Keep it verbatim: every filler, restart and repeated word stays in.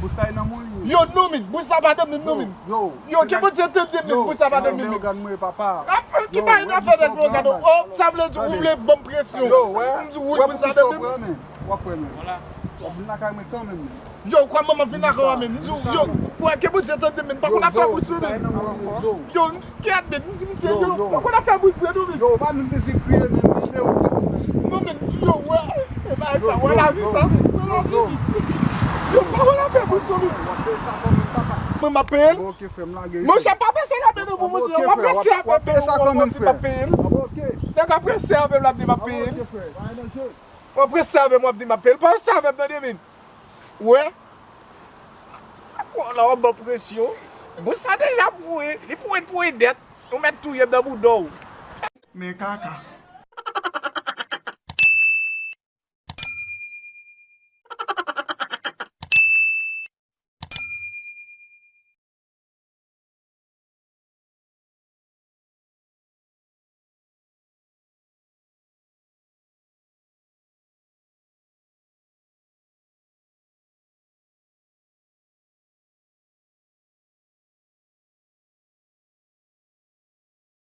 bous sa e nan mwen. Yo, non, men, bous sa pa nan menm, non, men. Yo, Yo, ke Bondye tande menm, bous sa pa nan menm, men. Leogane mwen, papa. Ki bay nan fè nèg Leogane? Oh, sa vle di ou vle ban m presyon. Yo, wè. M di, wi, bous sa nan menm. W ap wè, men. W ap Vin lakay mwen kanmenm, men. Yo, kòman m ap vin lakay ou menm? M di w, yo, kwè ke Bondye tande, men m pa konn ap fè bous vre, men. Yo, kèt, men, m di misye, yo, m pa konn ap fè bous vre, non, men. Yo, pa menm bezwen kriye, men, men, men. Non, men, yo, wè, e bagay sa, wè lavi sa, men, wè lavi, men. Yo, m pa konn ap fè bous, non, men. Mwen, m ap peye l. Monchè, m pa bezwen la, men, non, pou Bondye, yo, m ap prese avè m, m ap di m ap peye l. Nèg ap prese avè m, l ap di m ap peye l. W ap prese avè m, w ap di m ap peye l. Pa prese avè m, tande, men. Wè. Wè la, w ap ban presyon. Bous sa deja pouri. Li pouri, pouri dèt. Ou mèt touye m nan bouda w. Men kaka.